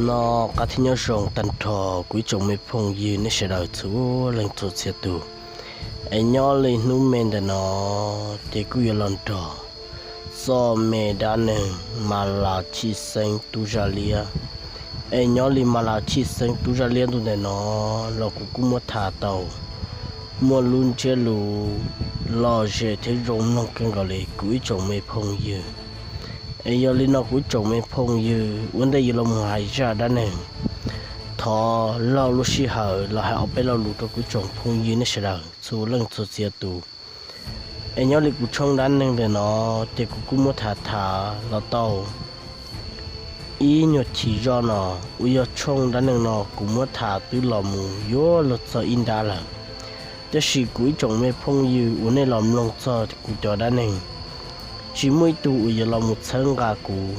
No qab thiab nyob zoo tag nrho kuv ib tsoom me phooj ywg nej sawv daws txhua leej txhua txhia tus. Es nyob li hnub me ntawm no ces kuj yuav los nrog txoj me dab neeg Mas Las Tshij Xeeb tub Zaj Liab. Es nyob li Mas Las Tshij Xeeb tub Zaj Liab ntu ntawm no los kuv kuj muab tham tau muaj lub ntsiab lus lom zem thiab zoo mloog kawg nkaus li kuv ib tsoom me phooj ywg. Es yog li no kuv ib tsoom me phooj ywg, ua ntej yuav los mus hais zaj dab neeg, thov lauj lub sij hawm los hais ob peb lo lus rau kuv ib tsoom phooj ywg nej sawv daws txhua leej txhua txhia tus. Es nyob li kuv tshooj dab neeg ntawm no ces kuv kuj muab tham tham los tau ib nyuag chim zoj no. Uas yog tshooj dab neeg no kuv muab tham twb los mus yuav luag txog ib nrab lawm, tab sis kuv ib tsoom me phooj ywg uas nej los mloog txog kuv cov dab neeg tsis muaj ib tug uas yuav los mus txhawb nqa kuv.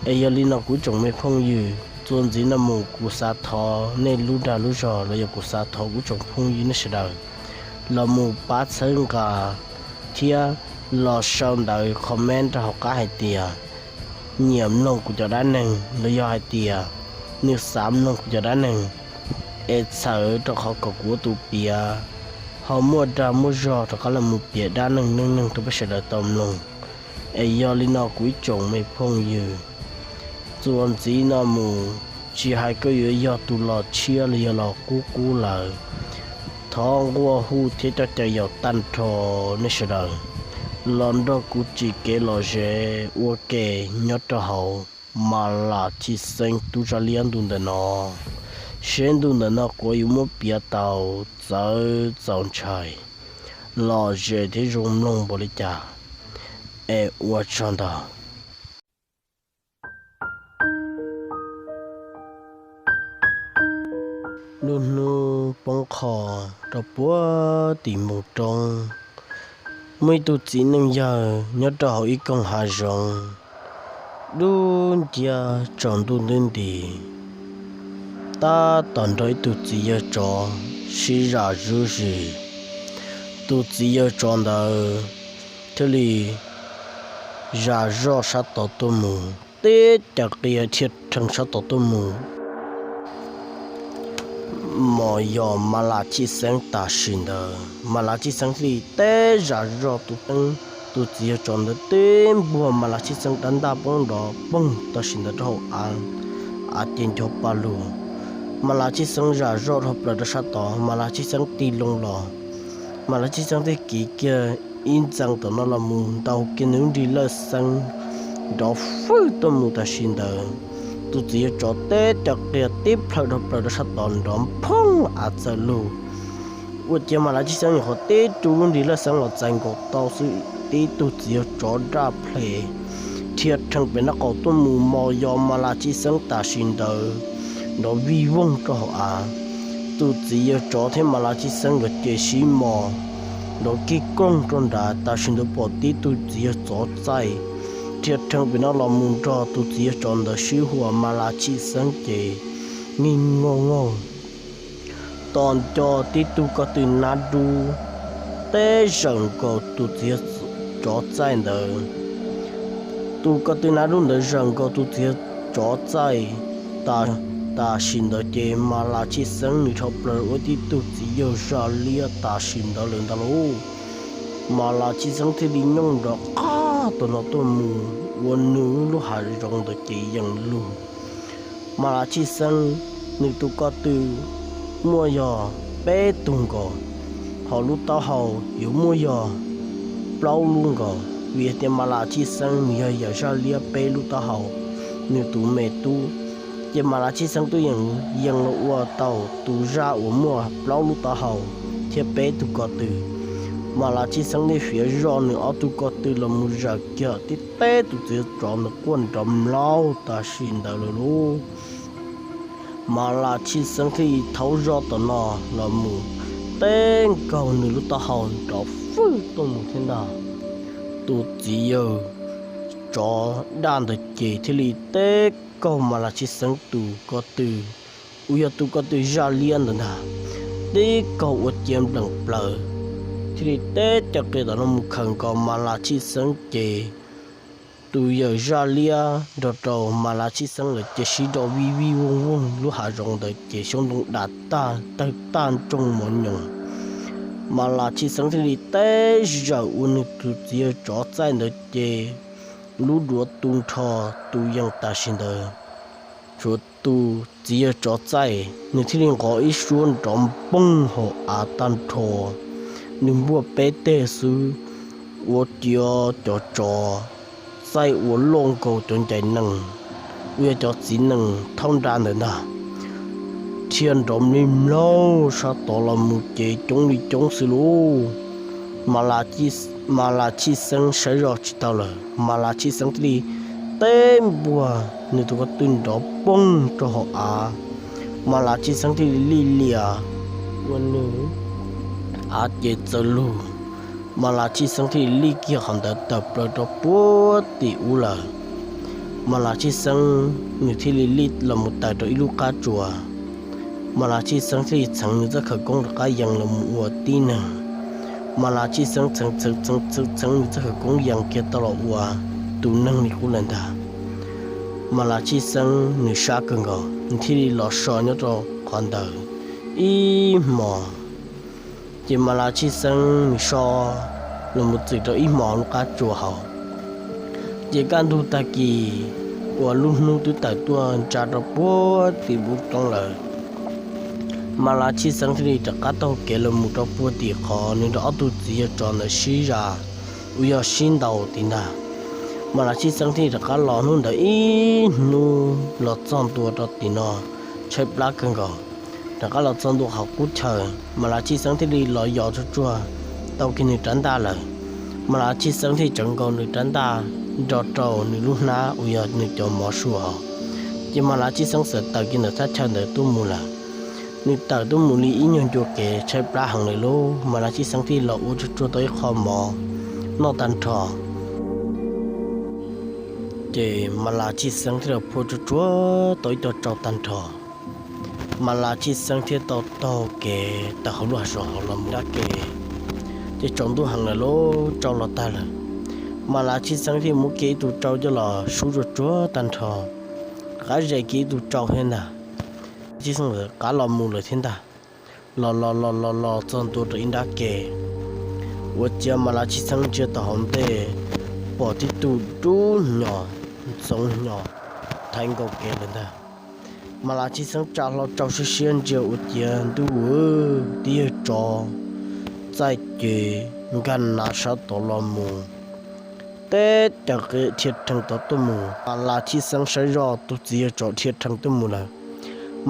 Es yog li no kuv ib tsoom me phooj ywg, txuas ntxiv no mus kuv xav thov nej lub dag lub zog los yog kuv xav thov kuv ib tsoom phooj ywg nej sawv daws los mus pab txhawb nqa thiab los sau ntawv comment rau hauv qab hais tias nyiam mloog kuv cov dab neeg los yog hais tias nws xav mloog kuv cov dab neeg, es txhawm rau qhov kom kuv ua tus piav ho muaj dag muaj zog rov qab los mus piav dab neeg neej neeg rau peb sawv daws tau mloog. Es yog li no kuv ib tsoom me phooj ywg, txuas ntxiv no mus, tsis hais koj yuav yog tus los tshiab los yog los qub qub lawm, thov nquaj hu thiab coj caw yaum tag nrho nej sawv daws los nrog kuv tsim kev lom zem ua ke nyob rau hauv Mas Las Tshij Xeeb tub Zaj Liab ntu ntawm no, seb ntu ntawm no kuv yuav muab piav tau txawv txaus ntshai, lom zem thiab zoo mloog npaum li cas. Es ua tsaug ntau. Lub hnub poob qho rau puag tim npoo roob, muaj ib tug txiv neej yawg nyob rau hauv ib koog hav zoov dub nciab tsaus ntuj ntub nti, tab tom nrog ib tug txiv yawg tsov sib zam zuj zus. Tus txiv yawg tsov ntawd thiaj li zam zoj sab tod tuaj mus, teb cov qia dhia rhees sab tod tuaj mus mos yos Mas Las Tshij Xeeb tam sim ntawd. Mas Las Tshij Xeeb thiaj li teb zam zoj tus teeb, tus txiv yawg tsov ntawd teb npuag Mas Las Tshij Xeeb dab ntaj poob nrov poog tam sim ntawd rau hauv av, av ces nco pa lug. Mas Las Tshij Xeeb zam zoj dhau plaws rau sab tod, Mas Las Tshij Xeeb tig loo los, Mas Las Tshij Xeeb thiaj kiv kiag ib ntxees tom no los mus ntaus kiag nws lub nrig lawj xeeb nrov fwj tuaj mus tam sim ntawd. Tus txiv yawg tsov teb cov qia tib plhaw dhau plaws rau sab tod nrov nphoob av txawm lug. Ua ciav Mas Las Tshij Xeeb nyuam qhuav tib rub lub nrig lawj xeeb los txais nkaus tau xwb, tib tug txiv yawg tsov daj ples dhia rhees pem nraub qaum tuaj mus mos yos Mas Las Tshij Xeeb tam sim ntawd nrov vij voog rau hauv av. Tus txiv yawg tsov thiab Mas Las Tshij Xeeb nkawd ces sib mos nrov kig koog rau nrad. Tam sim ntawd pom tib tug txiv yawg tsov txaij dhia rhees pem no los mus nrog tus txiv yawg tsov ntawd sib huam, Mas Las Tshij Xeeb ces ngig ngoog ngoog. Tos nco tib tug ko tw nab dub teb zawm nkaus tus txiv yawg tsov txaij ntawd. Tus ko tw nab dub ntawd zawm nkaus tus txiv yawg tsov txaij. Tam sim ntawd ces Mas Las Tshij Xeeb nws dhau plaws ua tib tug txiv yawg zaj liab tam sim ntawd lawm ntag lauj. Mas Las Tshij Xeeb thiaj li nyooj nrov qab tom no tuaj mus ua nws lub hav zoov ntawd ces yees lug. Mas Las Tshij Xeeb nws tus ko tw muaj yog peb tug nkaus, hos lub taub hau yuav muaj yog plaub lub nkaus, vim hais tias Mas Las Tshij Xeeb nws yog yawm zaj liab peb lub taub hau, nws tus me tub. Ces Mas Las Tshij Xeeb twb yees yees los ua tau tus zaj uas muaj plaub lub taub hau thiab peb tug ko tw. Mas Las Tshij Xeeb thiaj fiav zoj nws ob tug ko tw los mus zawm kiag tib teb tus txiv yawg tsov ntawd quaj nrov mlaub tam sim ntawd lawm lauj. Mas Las Tshij Xeeb thiaj li thaub zoj tom no los mus teb nkaug nws lub taub hau nrov fwj tuaj mus thiab ntag. Tus txiv yawg tsov daj ntawd ces thiaj li teb nkaug Mas Las Tshij Xeeb tus ko tw uas yog tus ko tw zaj liab ntawd ntag, teb nkaug ua cia npleem plaws, thiaj li teb cov qe tom no mus khaws nkaus Mas Las Tshij Xeeb ces tus yawg zaj liab nrog rau Mas Las Tshij Xeeb lawv cia sib do vij vij vooj vooj lub hav zoov ntawd ces xyoob ntoo dam tag tawg tag nroo mos nyoos. Mas Las Tshij Xeeb thiaj li teb zawm ua nws tus txiv yawg tsov txaij ntawd ces lub duav tu nrho tu yees tam sim ntawd. Tshuav tus txiv yawg tsov txaij nws thiaj li nqov ib suab nrov npoog hauv av tag nrho, nws npuaj peb teg xwb, ua cia cov tsov txaij uas loj nkaus cov ncaim nees uas yog cov txiv nees thauj nra ntawd ntag, dhia nrov mlig mlaug sab tod los mus ces coob li coob xwb lauj. Mas Las Tshij Xeeb saib zoj tsis tau lawm, Mas Las Tshij Xeeb thiaj li teb npuag nws tus ko tw nrov poog rau hauv av. Mas Las Tshij Xeeb thiaj li lij lias ua nws av ces txawv lug. Mas Las Tshij Xeeb thiaj li lij kiag qhov ntawd tawm plaws rau puag tim ub lawm. Mas Las Tshij Xeeb nws thiaj li lij los mus tawm rau ib lub qab tsuas. Mas Las Tshij Xeeb thiaj li txheev nws txoj khawv koob rov qab yees los mus ua tib neeg. Mas Las Tshij Xeeb txheev txheev txheev txheev txheev nws txoj khawv koob yees kiag tau los ua tus neeg li qub lawm ntag. Mas Las Tshij Xeeb nws sab kawg nkaus, nws thiaj li los so nyob rau qhov ntawd ib hmos. Ces Mas Las Tshij Xeeb nws so los mus txwm rau ib hmos lub qab tsuas hauv. Ces kaj ntug tag kis uas lub hnub twb tawm tuaj ntsa rau puag tim npoo roob lawm, Mas Las Tshij Xeeb thiaj li rov qab taug kev los mus rau puag tim qhov nws nrog ob tug txiv yawg tsov ntawd sib zam uas yog sib ntaus tim ntag. Mas Las Tshij Xeeb thiaj li rov qab los hnub ntawd ib hnub los txog ntua rau tim no, tshaib plab kawg nkaus. Rov qab los txog ntua qhov qub chaw, Mas Las Tshij Xeeb thiaj li los yos tsuag tsuag tau kiag nws rab ntaj lawm. Mas Las Tshij Xeeb thiaj tsawv nkaus nws rab ntaj nrog rau nws lub hnab uas yog nws cov mov sua hauv. Ces Mas Las Tshij Xeeb txawm tawm kiag ntawm thaj chaw ntawd tuaj mus lawm. Nws tawm tuaj mus li ib nyuag ncua kev tshaib plab heev lawm lauj, Mas Las Tshij Xeeb thiaj los ua tsuag tsuag tau ib qho mov noj tag nrho. Ces Mas Las Tshij Xeeb thiaj los phua tsuag tsuag tau ib co tsau tag nrho. Mas Las Tshij Xeeb thiaj tau taug kev tawm hauv lub hav zoov hauv los mus nrab ke. Ces tsaus ntuj heev lawm lauj, tsau los tag lawm. Mas Las Tshij Xeeb thiaj muab kiag ib tug tsau coj los sub tsuag tsuag tag nrho, rov qab ze kiag ib tug tsau thiab ntag. Tshij Xeeb rov qab los mus lawm thiab ntag. Los los los los los txog ntua rau ib nrab ke, ua ciav Mas Las Tshij Xeeb ntsia tau hauv ntej, pom tib tug dub hnyo ntxoov hnyo thaiv nkaus kev lawm ntag. Mas Las Tshij Xeeb tsa hlo tsau siab siab ntsia ua ciav ntuj, tib yawg tsov txaij ces nkag nav sab tod los mus, teb caws qe dhia rhees tod tuaj mus. Mas Las Tshij Xeeb saib zoj tus txiv yawg tsov dhia rhees tuaj mus lawm.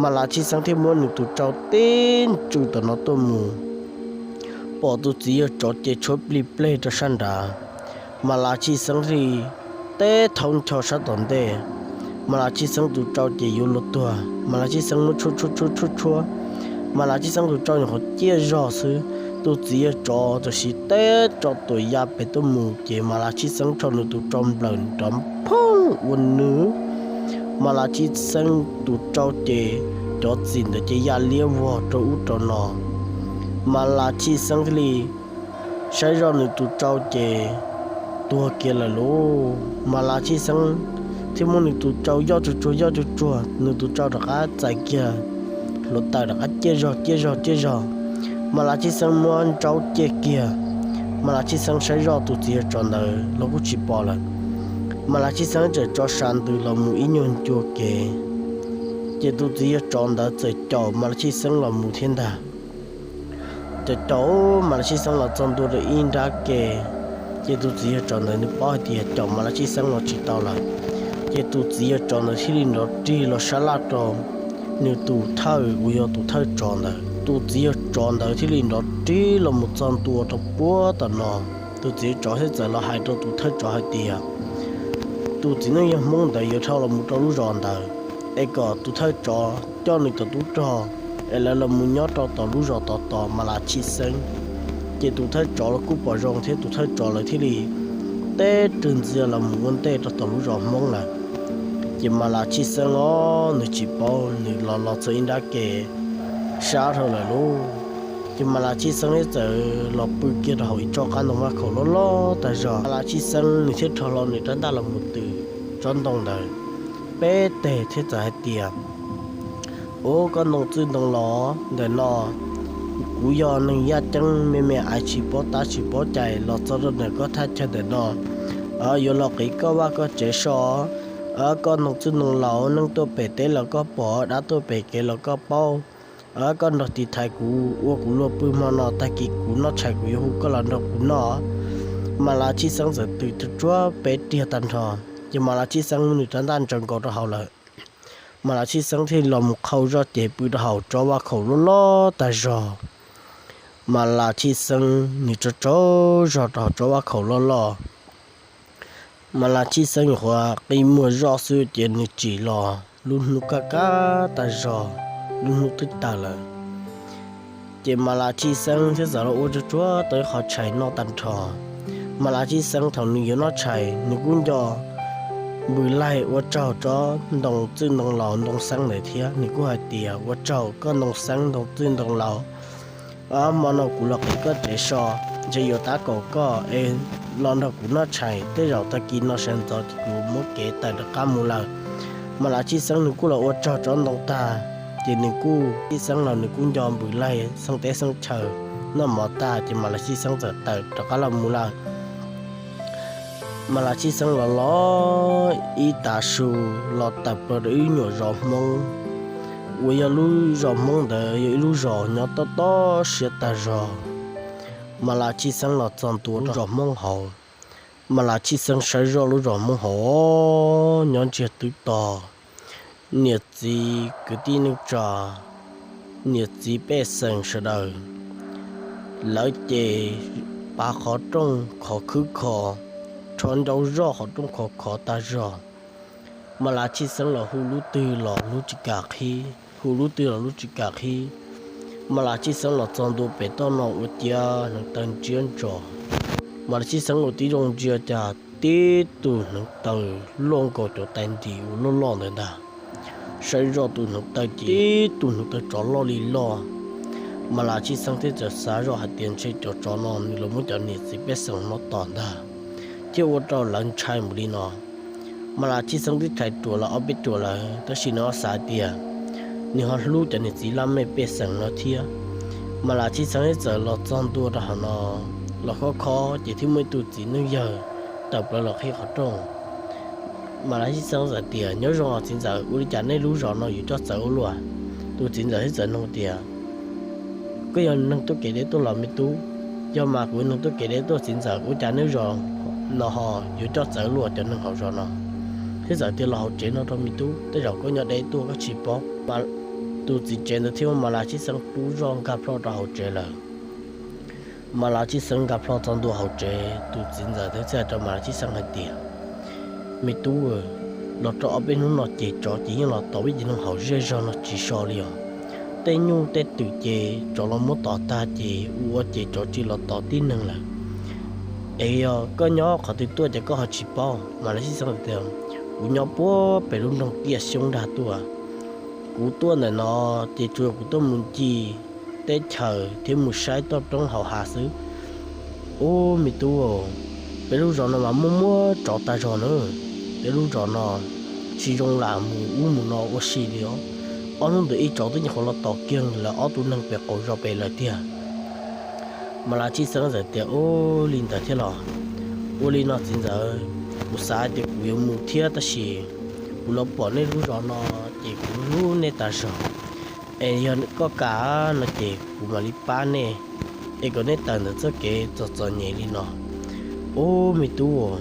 Mas Las Tshij Xeeb thiaj muab nws tus tsau tib ntsws tom no tuaj mus, pom tus txiv yawg tsov ces tshuab plig pleg rau sab nrad. Mas Las Tshij Xeeb thiaj li teb thaub ncho sab tom ntej. Mas Las Tshij Xeeb tus tsau ces yuav luag tuag, Mas Las Tshij Xeeb muab tshuab tshuab tshuab tshuab tshuab, Mas Las Tshij Xeeb tus tsau nyuam qhuav ciaj zog xwb. Tus txiv yawg tsov tam sim teb tso tuam ya pem tuaj mus ces Mas Las Tshij Xeeb rho nws tus tsau nplawm nrov phooj ua nws. Mas Las Tshij Xeeb tus tsau ces cov txim ntawd ces ya liab vog rau ub rau no. Mas Las Tshij Xeeb thiaj li saib zoj nws tus tsau ces tuag kiag lawm lauj. Mas Las Tshij Xeeb thiaj muab nws tus tsau yoj tsuag tsuag yoj tsuag tsuag, nws tus tsau rov qab txais kiag hluav taws rov qab ciaj zog ciaj zog ciaj zog. Mas Las Tshij Xeeb muab ntsaub ciaj kiag. Mas Las Tshij Xeeb saib zoj tus txiv yawg tsov ntawd los kuj tsis pom lawm. Mas Las Tshij Xeeb tseem tso sa ntws los mus ib nyuag ncua kev, ces tus txiv yawg tsov ntawd txawm caum Mas Las Tshij Xeeb los mus thiab ntag. Caum caum Mas Las Tshij Xeeb los txog ntua rau ib nrab ke, ces tus txiv yawg tsov ntawd nws paub hais tias caum Mas Las Tshij Xeeb los tsis tau lawm, ces tus txiv yawg tsov ntawd thiaj li nrov rig los sab laj rau nws tus thawj uas yog tus thawj tsov ntawd. Tus txiv yawg tsov ntawd thiaj li nrov rig los mus txog ntua rau puag tom no. Tus txiv yawg tsov thiaj txawm los hais rau tus thawj tsov hais tias, tus txiv neej yawg Hmoob ntawd yuav dhau los mus rau lub zos ntawd, es kom tus thawj tsov coj nws cov tub rog es lawv los mus nyob rau tom lub zos tod tos Mas Las Tshij Xeeb. Ces tus thawj tsov los kuj pom zoo thiab tus thawj tsov lawv thiaj li teb rwg ntxiag los mus ua ntej rau tom lub zos Hmoob lawm. Ces Mas Las Tshij Xeeb os nws tsis paub, nws los los txog ib nrab ke sab dhau lawm lauj. Ces Mas Las Tshij Xeeb thiaj txawm los pw kiag rau hauv ib tsob qab ntoo vaj khaum loj loj tag zog. Mas Las Tshij Xeeb nws thiaj rho hlo nws rab ntaj los mus tws tsob ntoo ntawd peb teg thiab txawm hais tias, Ub, koj ntoo txwj ntoo laus, ntawm no kuv yog neeg yaj ceeb me me ais tsis paub tab tsis paub cai los txog rau ntawm koj thaj chaw ntawm no, yuav los qiv koj vaj koj tsev so. Koj ntoo txwj ntoo laus, neeg tuaj pem teb los koj pom, dab tuaj pem kev los koj paub. Koj nrog tiv thaiv kuv ua kuv luag pw hmo no, tag kis kuv noj tshais kuv yuav hu koj los nrog kuv noj. Mas Las Tshij Xeeb txawm tws tsuag peb tiag tag nrho, ces Mas Las Tshij Xeeb muab nws rab ntaj ntsaws nkaus rau hauv lawm. Mas Las Tshij Xeeb thiaj los mus qhau zoj ces pw rau hauv tsob vaj khaum loj loj tag zog. Mas Las Tshij Xeeb nws tsaug tsaug zog rau hauv tsob vaj khaum loj loj. Mas Las Tshij Xeeb nyuam qhuav qi muag zoj xwb ces nws tsim los lub hnub kaj kab tag zog, lub hnub twb tawm lawm. Ces Mas Las Tshij Xeeb thiaj txawm los ua tsuag tsuag tau ib qho tshais noj tag nrho. Mas Las Tshij Xeeb thaum nws yuav noj tshais nws kuj nco npws laig ua tsaug tsob ntoo txwj ntoo laus ntoo xeeb ntawd thiab, nws kuj hais tias, Ua tsaug koj ntoo xeeb ntoo txwj ntoo laus, hmo no kuv los qiv koj tsev so, ntshe yuav tab kaum koj es los nrog kuv noj tshais, tej zaum tag kis no sawv ntxov ces kuv muab kev tawm rov qab mus lawm. Mas Las Tshij Xeeb nws kuj los ua tsaug tsob ntoo tag, ces nws kuj, Tshij Xeeb los nws kuj nco npws laig xeeb teb xeeb chaw noj mov tag ces Mas Las Tshij Xeeb txawm tawm rov qab los mus lawm. Mas Las Tshij Xeeb los los ib tav su los tawm plaws rau ib nyuam zos Hmoob, uas yog lub zos Hmoob ntawd yog ib lub zos nyob tob tob siab tag zog. Mas Las Tshij Xeeb los txog ntua rau zos Hmoob hauv, Mas Las Tshij Xeeb saib zoj lub zos Hmoob hauv nyob ntsiag twb to, niam txiv kwv tij neej tsa, niam txiv pej xeem sawv daws, lawv ces pav qhov rooj khov khwb kho, rho ncau zoj qhov rooj khov khov tag zog. Mas Las Tshij Xeeb los hu lub twg los lub tsis kam qhib, hu lub twg los lub tsis kam qhib. Mas Las Tshij Xeeb los txog ntua pem toj no ua ciav hneev taw ntsiab ntsos. Mas Las Tshij Xeeb ua tib zoo ntsia cas tib tug hneev taw loj nkaus cov tais nris uas loj loj ntawd ntag. Saib zoj tus hneev taw ces tib tug hneev taw tsov loj li loj. Mas Las Tshij Xeeb thiaj txawm xav zoj hais tias ntshe cov tsov no nws los muab cov niam txiv pej xeem no tom ntag, thiaj ua rau lawv ntshai mus li no. Mas Las Tshij Xeeb twb thaiv ruam lawv ob peb ruam lawm, tab sis nws ho xav tias nws ho hlub cov niam txiv laj mej pej xeem no thiab. Mas Las Tshij Xeeb thiaj txawm los txog ntua rau hauv no, los khob khob ces thiaj muaj ib tug txiv neej yawg tawm plaws los qhib qhov rooj. Mas Las Tshij Xeeb txawm tias, Nyob zoo os txiv ntxawm, ua li cas nej lub zos no yuav coj txawv ua luaj? Tus txiv ntxawm thiaj txawm nug tias, Koj yog neeg tuaj kev deb tuaj los me tub? Yog mas, kuv yog neeg tuaj kev deb tuaj txiv ntxawm, ua cas nej zos no ho yuav coj txawv luaj cov neeg hauv zos no? Thiab txawm tias, Los hauv tsev no rau me tub, tej zaum koj nyob deb tuaj koj tsis paub. Tus txiv tsev ntawd thiaj muab Mas Las Tshij Xeeb rub zoj nkag plho rau hauv tsev lawm. Mas Las Tshij Xeeb nkag plho txog ntua hauv tsev, tus txiv ntxawm thiaj hais rau Mas Las Tshij Xeeb hais tias, Me tub, los rau ob peb hnub no ces tsov ces yeej los tom peb cov neeg hauv zej zog no tsis so li os. Tej nyuj tej twm ces tsov los muab tom tag ces ua ua ces tsov tsis los tom tib neeg lawm. Es yog koj nyob qhov twg tuaj ces koj ho tsis paub? Mas Las Tshij Xeeb tias, Kuv nyob puag pem lub nroog Kiaj Xyoob nrag tuaj. Kuv tuaj ntawm no ces tsuas yog kuv tuaj mus ncig teb chaws thiab mus saib toj roob hauv hav xwb. Ub, me tub, peb lub zos no mas muaj muaj tsov tag zog na. Peb lub zos no tsis zoo lam mus ub mus no ua si li os. Ob hnub ntawd ib tsov twb nyuam qhuav los tom kiag lawv ob tug neeg pem qaum zos pem lawm tiag. Mas Las Tshij Xeeb txawm tias, Ub, li ntawd thiab los? Ua li no txiv ntxawm, kuv xav hais tias kuv yuav mus thiab tab sis kuv los pom nej lub zos no ces kuv hlub nej tas zog. Es yog koj kam no ces kuv mam li pab nej, es kom nej tawm ntawm txoj kev txom txom nyem li no. Ub, me tub,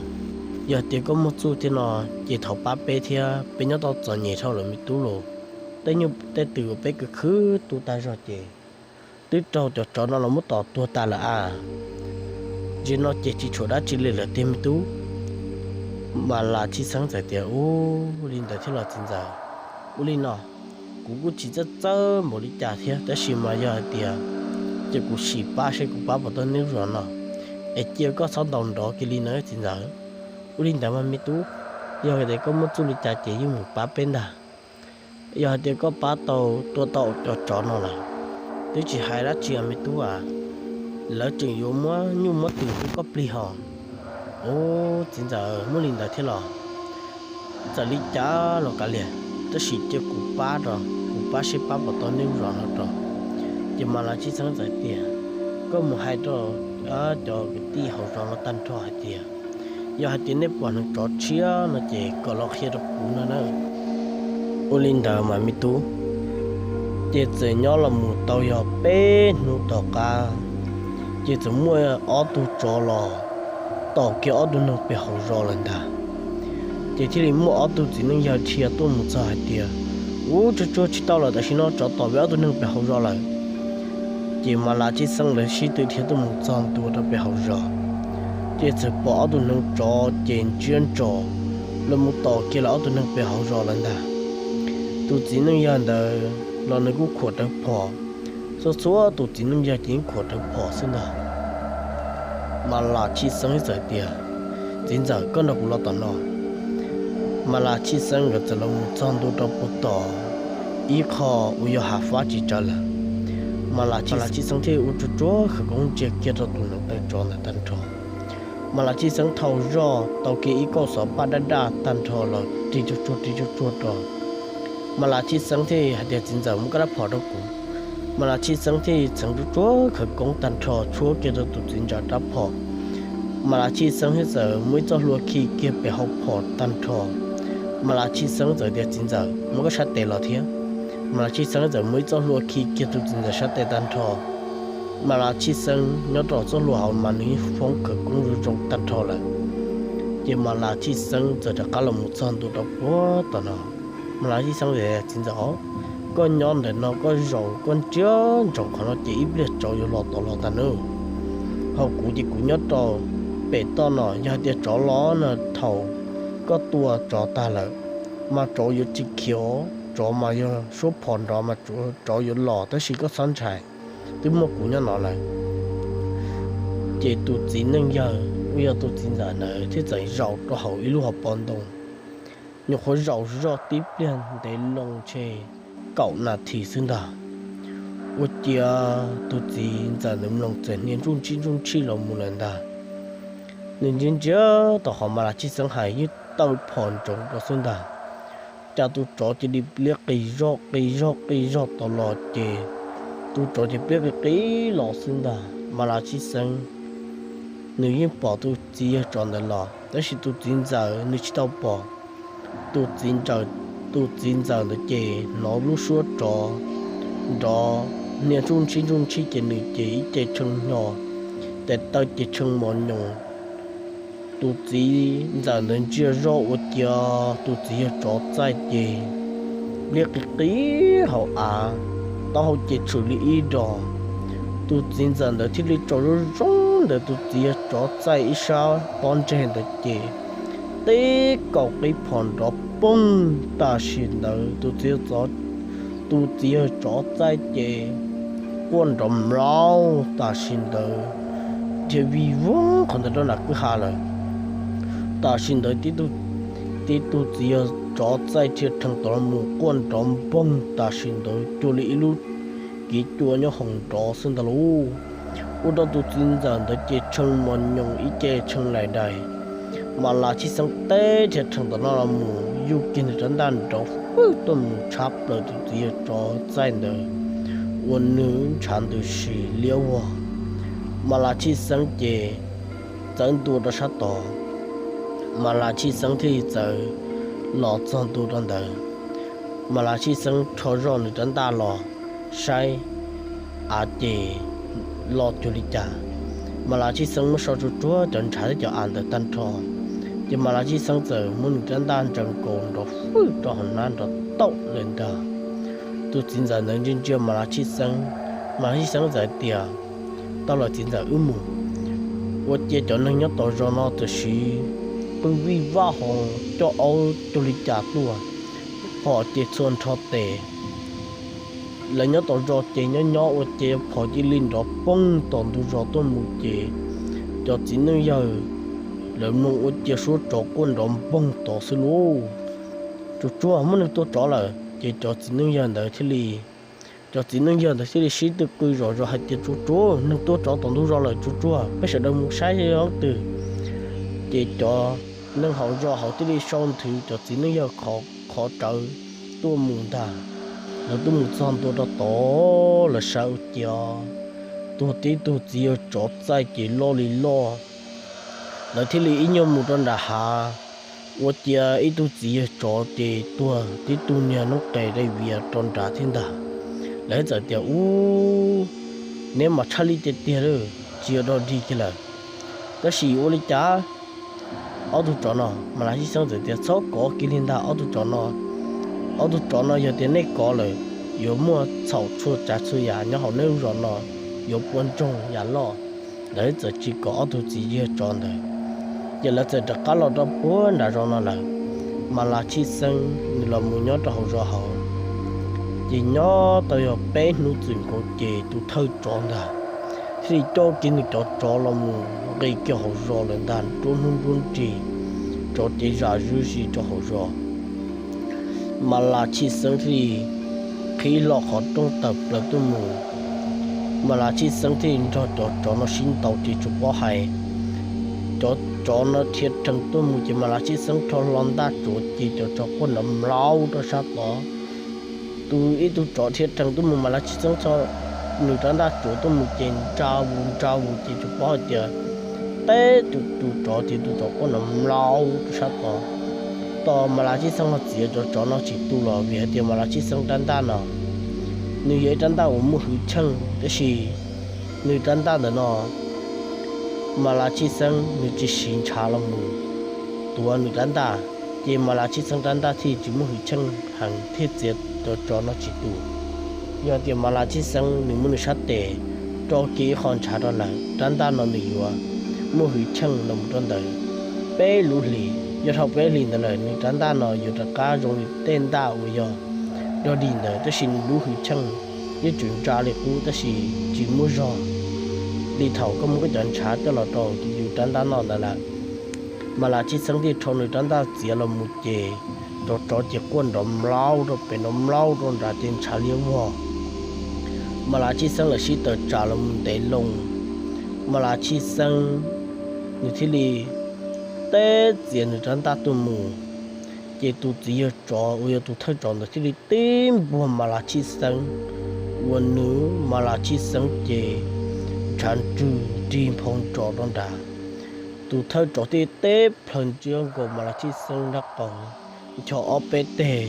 yog tias koj muaj txuj thiab no ces thov pab peb thiab, peb nyob tau txom nyem dhau lawm me tub los. Tej nyuj tej twm uas peb khwv khwv tu tag zog ces twb raug cov tsov no los muab tom tuag tas lawm a. Ntsis no ces tsis tshuav dab tsi li lawm tiag me tub. Mas Las Tshij Xeeb txawm tias, Ub, li ntawd thiab los txiv ntxawm? Ua li no, kuv kuj tsis txawj txawj npaum li cas thiab, tab sis mas yog hais tias ces kuv sim pab seb kuv pab puas tau neb lub zos no, es cia koj txhob ntaus nrov kiag li no txiv ntxawm. Ua li ntawd mas me tub, yog hais tias koj muaj txuj li cas ces yeej mus pab peb ntag. Yog hais tias koj pab tau tua tau cov tsov no lawm, twb tsis hais dab tsi os me tub a, lawv tseem yuav muab nyuj muab twm rau koj plig hos. Ub, txiv ntxawm, muaj li ntawd thiab los? Txawm li cas los kav liam, tab sis cia kuv pab rau, kuv pab seb pab puas tau neb lub zos no rau. Ces Mas Las Tshij Xeeb txawm tias, koj mus hais rau cov kwv tij hauv zos no tag nrho hais tias yog hais tias nej pom neeg tsov tshiab no ces kom los qhia rau kuv no na. Ua li ntawd mas me tub, ces txawm nyob los mus tau yog peb hnub tom qab, ces txawm muaj ob tug tsov los tom kiag ob tug neeg pem hauv zos lawm ntag. Ces thiaj li muaj ob tug txiv neej yawg dhia tuaj mus txog hais tias, ub, tsuag tsuag tsis tau lawm, tam sim no tsov tom peb ob tug neeg pem hauv zos lawm. Ces Mas Las Tshij Xeeb lawv sib tw dhia tuaj mus txog ntua rau pem hauv zos, ces txawm pom ob tug neeg tsov ces ntsiab ntsos los mus tom kiag lawv ob tug neeg pem hauv zos lawm ntag. Tus txiv neej yawg ntawd los nws kuj khuam rawv phom, txhua txhua tus txiv neej yawg ces yeej khuam rawv phom xwb ntag. Mas Las Tshij Xeeb txawm tias, txiv ntxawm, koj nrog kuv los tom no. Mas Las Tshij Xeeb nkawd txawm los mus txog ntua rau puag tom ib qho uas yog hav fab tsis tsawg lawm. Mas Las Tshij Xeeb thiaj ua tsuag tsuag khawv koob ntsia kiag rau tus neev taw tsov ntawd tag nrho. Mas Las Tshij Xeeb thau zoj tau kiag ib kauj xov paj daj daj tag nrho los ris tsuag tsuag ris tsuag tsuag rau. Mas Las Tshij Xeeb thiaj hais tias, txiv ntxawm, muab koj rab phom rau kuv. Mas Las Tshij Xeeb thiaj txheev tsuag tsuag khawv koob tag nrho tshuab kiag rau tus txiv ntxawm rab phom. Mas Las Tshij Xeeb thiaj txawm muaj ib txoj hlua khi kiag pem hauv phom tag nrho. Mas Las Tshij Xeeb txawm tias, txiv ntxawm, muab koj sab tes los thiab. Mas Las Tshij Xeeb txawm muaj ib txoj hlua khi kiag tus txiv ntxawm sab tes tag nrho. Mas Las Tshij Xeeb nyob rau txoj hlua hauv mas nws yeej foob khawv koob zoo zoo tag nrho lawm. Ces Mas Las Tshij Xeeb txawm rov qab los mus txog ntua rau puag tom no. Mas Las Tshij Xeeb tias, txiv ntxawm, koj nyob ntawm no koj zaum koj ntsiab ntsoov qhov no ces ib pliag tsov yuav los tom los tag nawb. Ho kuv ces kuv nyob rau pem toj no, yog hais tias tsov los no thaum koj tua tsov tag lawm, mas tsov yuav tsis khiav, tsov mas yog suab phom nrov mas tsov yuav los, tab sis koj txhob ntshai, twb muaj kuv nyob no lawm. Ces tus txiv neej yawg uas yog tus txiv ntxawm ntawd thiaj txawm zaum rau hauv ib lub hauv paus ntoo. Nyuam qhuav zaum zoj tib pliag ntev loo ntshe kaum nas this xwb ntag, ua ciav tus txiv ntxawm ntawd mloog txawm hnia ntsuj ntsij ntsuj ntsij los mus lawm ntag. Nws ntsia ntsia tau qhov Mas Las Tshij Xeeb hais yeej taw phom ntsoov rau xwb ntag. Cas tus tsov cia li pliab qis zog qis zog qis zog tod los ces tus tsov ces pliab qis qis los xwb ntag. Mas Las Tshij Xeeb nws yeej pom tus txiv yawg tsov ntawd los, tab sis tus txiv ntxawm nws tsis tau pom. Tus txiv ntxawm, tus txiv ntxawm ntawd ces hnov lub suab tsov nrov hnia ntsuj ntsij ntsuj ntsij ces nws ces ib ce tshee hnyo, tes taw ces tshee mos nyoos. Tus txiv ntxawm ntawd ntsia zoj ua ciav tus txiv yawg tsov txaij ces pliab qis qis hauv av, taub hau ces tshwm li ib dos. Tus txiv ntxawm ntawd thiaj li tsaum zoo zoo ntawm tus txiv yawg tsov txaij ib sab pob ntseg ntawd ces tib kaum qib phom nrov poog tam sim ntawd tus txiv yawg tsov, tus txiv yawg tsov txaij ces quaj nrov mlaub tam sim ntawd, dhia vij voog qhov ntawd rau nram kwj ha lawm. Tam sim ntawd tib tug txiv yawg tsov txaij dhia rhees tod los mus quaj nrov npoog tam sim ntawd cuag li ib lub kev cua nyob hauv nrov xwb ntag lauj. Ua rau tus txiv ntxawm ntawd ces tshee mos nyoos ib ce tshee laim dais. Mas Las Tshij Xeeb teb dhia rhees tom no los mus yuj kiag nws rab ntaj nrov fwj tuaj mus tshab plaws tus txiv yawg tsov txaij ntawd, ua nws ntshav ntws si liab vog. Mas Las Tshij Xeeb ces txawv ntua rau sab tod. Mas Las Tshij Xeeb thiaj li txawv los txog ntua rau ntawd. Mas Las Tshij Xeeb rho zoj nws rab ntaj los saib av ces los cuag li cas. Mas Las Tshij Xeeb muab so tsuag tsuag cov ntshav thiab cov av ntawd tag nrho, ces Mas Las Tshij Xeeb txawm muab nws rab ntaj ntsaws nkaus nrov fwj rau hauv hnab nrov taum lawm ntag. Tus txiv ntxawm ntawd ntsia ntsia Mas Las Tshij Xeeb, Mas Las Tshij Xeeb txawm tias, tau lawm txiv ntxawm, wb mus. Ua ciav cov neeg nyob tom zos no tam sim qw vij vaj hos coj aub cuag li cas tuaj, phom ces txhua nrho tes. Lawv nyob tom zos ces nyob nyob ua ces phom cia li nrov poog tom ntug zos tuaj mus ces cov txiv neej yawg lawv mloog ua ciav suab tsov quaj nrov npoog tod xwb lauj. Tsuag tsuag, muaj neeg tua tsov lawm. Ces cov txiv neej yawg ntawd thiaj li, cov txiv neej yawg ntawd thiaj li sib tw qw zom zaws hais tias, Tsuag tsuag, neeg tua tsov tom ntug zos lawm, tsuag tsuag, peb sawv daws mus saib yog leej twg. Ces cov neeg hauv zos hauv thiaj li sau nthwv cov txiv neej yawg qhov rawv tuaj mus ntag. Lawv tuaj mus txog ntua rau tod, lawv saib ua ciav tuag tib tug txiv yawg tsov txaij ces loj li loj. Lawv thiaj li ib nyuag mus rau nram hav, ua ciav ib tug txiv yawg tsov ces tuag tib tug niag noob qes dai vias rau nrad thiab ntag. Lawv txawm tias, Ub, neb mas tshaj lij tiag tiag lawm, tsis yog dog dig kiag lawm. Tab sis ua li cas ob tug tsov no, Mas Las Tshij Xeeb txawm tias, Txhob kov kiag li ntag, ob tug tsov no, ob tug tsov no yog tias nej kov lawm, yuav muaj txhaum txhua tsav txhua yam nyob hauv nej lub zos no, yuav pua ntsoog yam loj. Lawv txawm tsis kov ob tug txiv yawg tsov ntawd. Ces lawv txawm rov qab los rau puag nram zos no lawm. Mas Las Tshij Xeeb nws los mus nyob rau hauv zos hauv, ces nyob tau yog peb hnub txwm nkaus ces tus thawj tsov ntag thiaj li coj kiag nws cov tsov los mus nqis kiag hauv zos lawm ntag, nruab hnub nruab nrig, tsov ces zam zuj zus rau hauv zos. Mas Las Tshij Xeeb thiaj li qhib hlo qhov rooj tawm plaws tuaj mus. Mas Las Tshij Xeeb thiaj li nrog cov tsov no sib ntaus ces tsuas paub hais, cov tsov no dhia rhees tuaj mus ces Mas Las Tshij Xeeb rho hlo ntaj tsuav ces cov tsov quaj nrov mlaub rau sab tod. Tus ib tug tsov dhia rhees tuaj mus Mas Las Tshij Xeeb rho nws rab ntaj tsuav tuaj mus ces ntsa vus ntsa vus ces tsuas paub hais tias teb tus tus tsov ces tus tsov quaj nrov mlaub rau sab tod. Tos Mas Las Tshij Xeeb ho txiav cov tsov no tsis tu los vim hais tias Mas Las Tshij Xeeb rab ntaj no nws yog ib rab ntaj uas muaj hwj chim, tab sis nws rab ntaj ntawm no Mas Las Tshij Xeeb nws tsis siv ntshav los mus tuav nws rab ntaj, ces Mas Las Tshij Xeeb rab ntaj thiaj tsis muaj hwj chim heev thiaj txiav cov tsov no tsis tu. Yog tias Mas Las Tshij Xeeb nws muab nws sab tes rau kiag ib qho ntshav rau lawm, rab ntaj no nws yuav muaj hwj chim los mus rau ntawd peb lub hlis. Yog dhau peb hlis ntawd lawm nws rab ntaj no yuav rov qab zoo li tej ntaj uas yog dog dig ntawd, tab sis nws lub hwj chim yeej tseem ntsa li qub tab sis tsis muaj zog li thaum koj muab koj cov ntshav coj los rau yus rab ntaj noj ntawd lawm. Mas Las Tshij Xeeb thiaj rho nws rab ntaj txiav los mus ces cov tsov ces quaj nrov mlaub rau pem nrov mlaub rau nrad ces ntshav liab vog. Mas Las Tshij Xeeb lawv sib tawm tsam los mus ntev loo, Mas Las Tshij Xeeb nws thiaj li teb txiav nws rab ntaj tuaj mus, ces tus txiv yawg tsov uas yog tus thawj tsov ntawd thiaj li tib npuag Mas Las Tshij Xeeb, uas nws Mas Las Tshij Xeeb ces ntshav ntswg nrig nphau nrov rau nrad. Tus thawj tsov thiaj li teb plhaws ntsiab nkaus Mas Las Tshij Xeeb nraub qaum, ncho ob peb teg,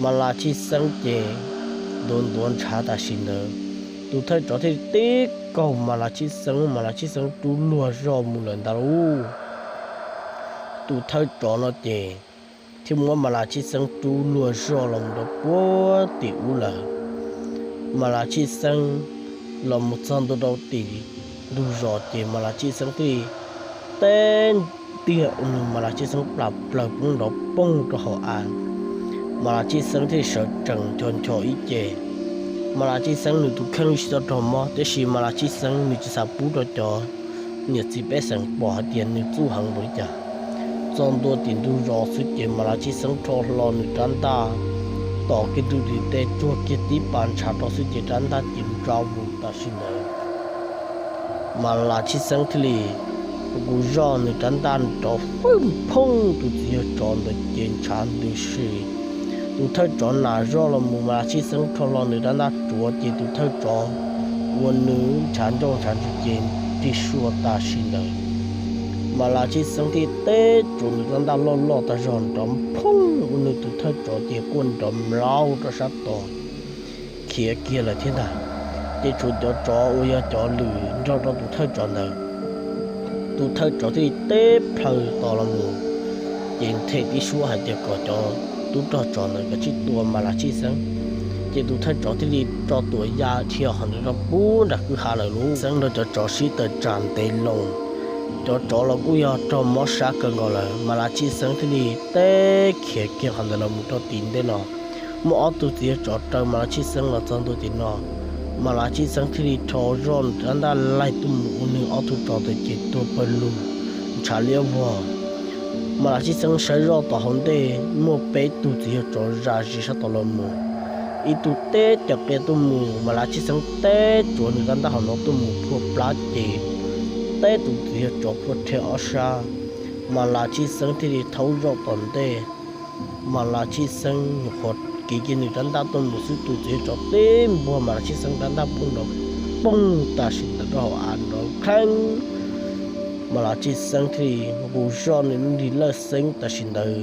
Mas Las Tshij Xeeb ces ntuav ntuav ntshav tam sim ntawd. Tus thawj tsov thiaj li tib kaug Mas Las Tshij Xeeb, Mas Las Tshij Xeeb rub luag zog mus lawm ntag lauj. Tus thawj tsov no ces thiaj muab Mas Las Tshij Xeeb rub luag zog los mus rau puag tim ub lawm. Mas Las Tshij Xeeb los mus txog ntua rau tim ntug zos ces Mas Las Tshij Xeeb thiaj li teb tiag ua nws Mas Las Tshij Xeeb plam plaws poob nrov poog rau hauv av. Mas Las Tshij Xeeb thiaj li sawv tsees ncho ncho ib ce. Mas Las Tshij Xeeb nws tus kheej tsis tau raug mob, tiam sis Mas Las Tshij Xeeb nws tsis xav pub rau cov niam txiv pej xeem pom hais tias nws txuj heev npaum li cas. Txog ntua tim ntug zos xwb ces Mas Las Tshij Xeeb rho hlo nws rab ntaj, tom kiag ntu tim tej tsuag kiag tib pas ntshav rau xwb ces rab ntaj ces ntsa vus tam sim ntawd. Mas Las Tshij Xeeb thiaj li nqus zog nws rab ntaj nrov fwj phooj tus txiv yawg tsov ntawd ces ntshav ntws si. Tus thawj tsov nas zoj los mus Mas Las Tshij Xeeb rho hlo nws rab ntaj tsuav ces tus thawj tsov ua nws ntshav ncauj ntshav ntswg ces nrig sua tam sim ntawd. Mas Las Tshij Xeeb thiaj teb tsuav nws rab ntaj loj loj tag zog nrov phooj ua nws tus thawj tsov ces quaj nrov mlaub rau sab tod khiav kiag lawm thiab ntag. Ces tshuav cov tsov uas yog cov lwm nrog rau tus thawj tsov ntawd, tus thawj tsov thiaj li teb plhaw tos los mus, ces nthe tib suab hais tias kom cov tub rog tsov ntawd kom tsij tua Mas Las Tshij Xeeb. Ces tus thawj tsov thiaj li tso tuam ya dhia qhov ntawd rau puag nram kwj ha lawm lauj. Xeeb nrog cov tsov sib tawm tsam ntev loo, Cov tsov los kuj yog raug mob sab kawg nkaus lawm, Mas Las Tshij Xeeb thiaj li teb khiav kiag qhov ntawd los mus rau tim ntej no. Muaj ob tug txiv yawg tsov raws Mas Las Tshij Xeeb los txog ntua tim no, Mas Las Tshij Xeeb thiaj li rho zoj nws rab ntaj laig tuaj mus ua nws ob tug tsov ntawd ces tuag pawg lug ntshav liab vog. Mas Las Tshij Xeeb saib zoj tom hauv ntej muaj peb tug txiv yawg tsov zam zis sab tod los mus, ib tug teb cov qia tuaj mus, Mas Las Tshij Xeeb teb tsuav nws rab ntaj hauv no tuaj mus phua plab ces teb tus txiv yawg tsov phua rhe ob sab. Mas Las Tshij Xeeb thiaj li thaub zoj tom ntej. Mas Las Tshij Xeeb nyuam qhuav kiv kiag nws rab ntaj tuaj mus xwb, tus txiv yawg tsov tib npuag Mas Las Tshij Xeeb rab ntaj poob nrov poog tam sim ntawd rau hauv av nrov kheeb. Mas Las Tshij Xeeb thiaj li nqus zoj nws lub nrig lawj xeeb tam sim ntawd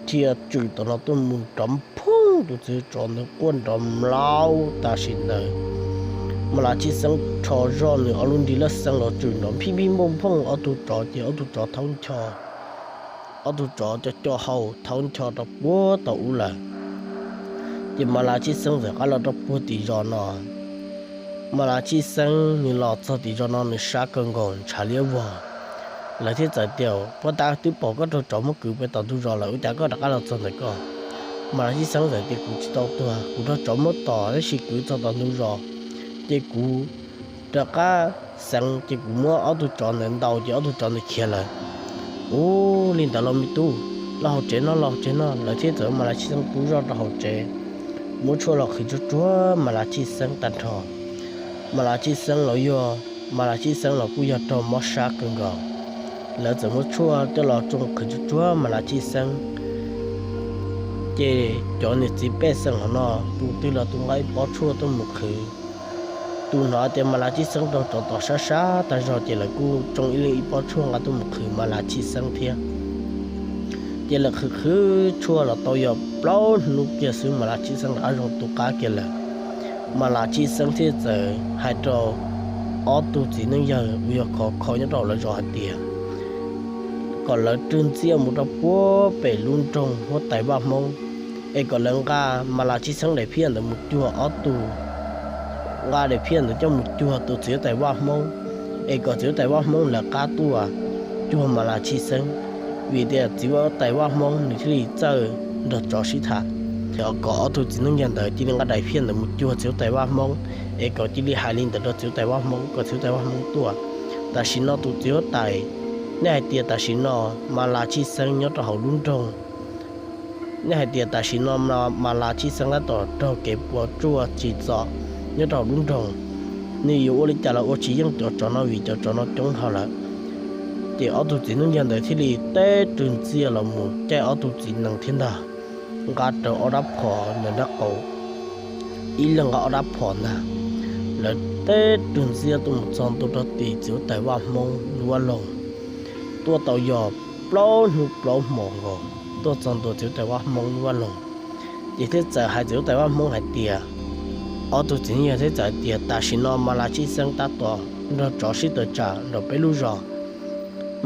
thiaj tswm tom no tuaj mus nrov phooj, tus txiv yawg tsov ntawd quaj nrov mlaub tam sim ntawd. Mas Las Tshij Xeeb rho zoj nws ob lub nrig lawj xeeb los tswm nrov phij phij nphooj phooj ob tug tsov ces ob tug tsov thaub ncho, ob tug tsov co co hau thaub ncho rau puag tom ub lawm. Ces Mas Las Tshij Xeeb txawm qab los rau puag tim zos no. Mas Las Tshij Xeeb nws los txog tim zos no nws sab kawg nkaus ntshav liab vog. Lawv thiaj txawm tias, Puag ta twb pom koj raug tsov muab kwv pem tom ntug zos lawm, ua cas koj rov qab los txog ntawm koj? Mas Las Tshij Xeeb txawm tias, Kuv tsis tau tuag, kuv raug tsov muab tom tab sis kwv txog tom ntug zos, ces kuv rov qab xeev ces kuv muab ob tug tsov ntawd ntaus ces ob tug tsov ntawd khiav lawm. Ub, li ntawd los me tub, los hauv tsev no, los hauv tsev no. Lawv thiaj txawm Mas Las Tshij Xeeb pub zoj rau hauv tsev, muab tshuaj los qhwv tsuag tsuag Mas Las Tshij Xeeb tag nrho. Mas Las Tshij Xeeb los yog, Mas Las Tshij Xeeb los kuj yog raug mob sab kawg nkaus. Lawv txawm muab tshuaj coj los tsoo qhwv tsuag tsuag Mas Las Tshij Xeeb, ces cov niam txiv pej xeem hauv no tus twg los tus nqa ib pob tshuaj tuaj mus qhwv. Tus hnov tias Mas Las Tshij Xeeb raug tsov tom sab sab tag zog ces lawv kuj tsoo ib leeg ib pob tshuaj nqa tuaj mus qhwv Mas Las Tshij Xeeb thiab. Ces lawv qhwv qhwv tshuaj los tau yog plaub hnub kiag xwb Mas Las Tshij Xeeb rov qab zoo tu qab kiag lawm. Mas Las Tshij Xeeb thiaj txawm hais rau ob tug txiv neej yawg uas yog khov kho nyob rau lawv zos hais tias kom lawv rwg ntxiaj mus rau puag pem lub nroog huab tais vaj Hmoob, es kom lawv nqa Mas Las Tshij Xeeb daim phiaj ntawd mus cuag ob tug, nqa daim phiaj ntawd coj mus cuag tus txiv huab tais vaj Hmoob, es kom txiv huab tais vaj Hmoob lawv qab tuaj cuag Mas Las Tshij Xeeb, vim tias txiv huab tais vaj Hmoob nws thiaj li txawj nrog tsov sib tham. Kom ob tug txiv neej yawg ntawd cia li nqa daim phiaj ntawd mus cuag txiv huab tais vaj Hmoob, es kom cia li hais li ntawd rau txiv huab tais vaj Hmoob kom txiv huab tais vaj Hmoob tuaj. Tam sim no tus txiv huab tais, nej hais tias tam sim no Mas Las Tshij Xeeb nyob rau hauv lub nroog, nej hais tias tam sim no Mas Las Tshij Xeeb tab tom raug kev puas tsuaj tsim txom nyob rau hauv lub nroog, nws yuav ua li cas los ua tsis yeej cov tsov no vim cov tsov no coob dhau lawm. Ces ob tug txiv neej yawg ntawd thiaj li teb rwg ntxiaj los mus caij ob tug txiv nees thiab ntag, nqa rawv ob rab phom ntawm nraub qaum, ib leeg nqa ob rab phom ntag. Lawv teb rwg ntxiaj tuaj mus txog ntua rau tim txiv huab tais vaj Hmoob lub vaj loog, tuaj tau yog plaub hnub plaub hmos nkaus tuaj txog ntua txiv huab tais vaj Hmoob lub vaj loog. Ces thiaj txawm hais txiv huab tais vaj Hmoob hais tias, ob tug txiv neej yawg thiaj txawm hais tias tam sim no Mas Las Tshij Xeeb tab tom nrog tsov sib tawm tsam nraum peb lub zos.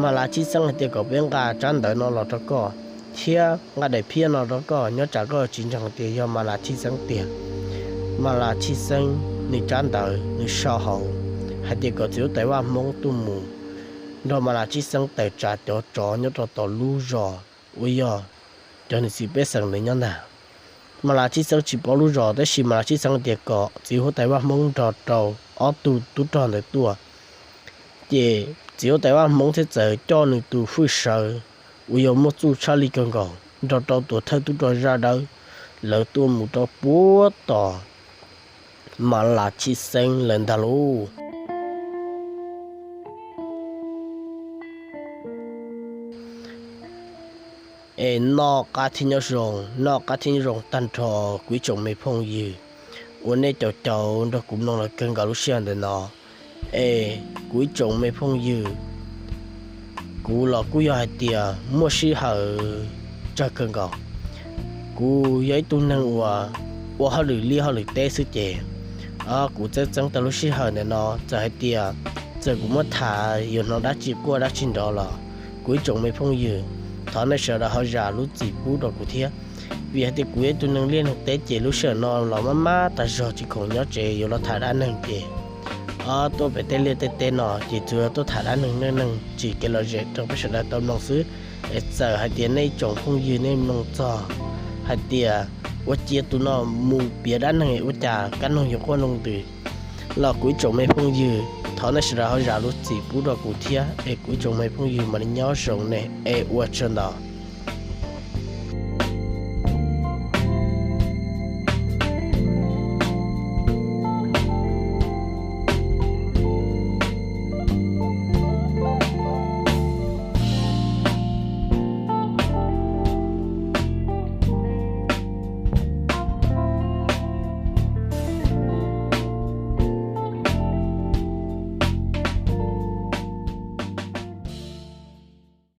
Mas Las Tshij Xeeb hais tias kom peb nqa tsab ntawv no los rau koj, thiab nqa daim phiaj no rau koj, nyob tsam koj tsis ntseeg tias yog Mas Las Tshij Xeeb tiag. Mas Las Tshij Xeeb nws tsab ntawv nws sau hauv hais tias kom txiv huab tais vaj Hmoob tuaj mus nrog Mas Las Tshij Xeeb tawm tsam cov tsov nyob rau tom lub zos uas yog cov niam txiv pej xeem ntawd nyob ntag. Mas Las Tshij Xeeb tsis paub lub zos tab sis Mas Las Tshij Xeeb tias kom txiv huab tais vaj Hmoob nrog rau ob tug tub rog ntawd tuaj. Ces txiv huab tais vaj Hmoob thiaj txawm coj nws tus hwj sawv uas yog muaj txuj tshaj lij kawg nkaus nrog rau tuam thawj tub rog zaj dawb, lawv tuaj mus rau puag tom Mas Las Tshij Xeeb lawm ntag lauj. Es noj qab thiab nyob zoo, noj qab thiab nyob zoo tag nrho kuv ib tsoom me phooj ywg uas nej caum caum nrog kuv mloog los kawg nkaus lub sij hawm ntawm no. Es kuv ib tsoom me phooj ywg, kuv los kuj yog hais tias muaj sij hawm tsawg kawg nkaus. Kuv yog ib tug neeg uas ua hauj lwm liaj hauj lwm teb xwb ces kuv txeeb txeeb tau lub sij hawm ntawm no, txawm hais tias txawm kuv muab tham yuav hnov dab tsi quaj dab tsi nrov los kuv ib tsoom me phooj ywg, thov nej sawv daws ho zam lub txim pub rau kuv thiab. Vim hais tias kuv yog ib tug neeg liaj neeg teb ces lub sij hawm no los maj maj tas zog tsis khoom nyob tsev yuav los tham dab neeg ces tuaj pem tej liaj tej teb no ces tsuas tuaj tham dab neeg neej neeg tsim kev lom zem rau peb sawv daws tau mloog xwb. Es txawm hais tias nej tsoom phooj ywg nej mloog txog hais tias ua cia tus no mus piav dab neeg ua cas kab noog yuav quaj nroo ntws los kuv ib tsoom me phooj ywg thov nej sawv daws ho zam lub txim pub rau kuv thiab es kuv ib tsoom me phooj ywg mam li nyob zoo ne es ua tsaug ntau.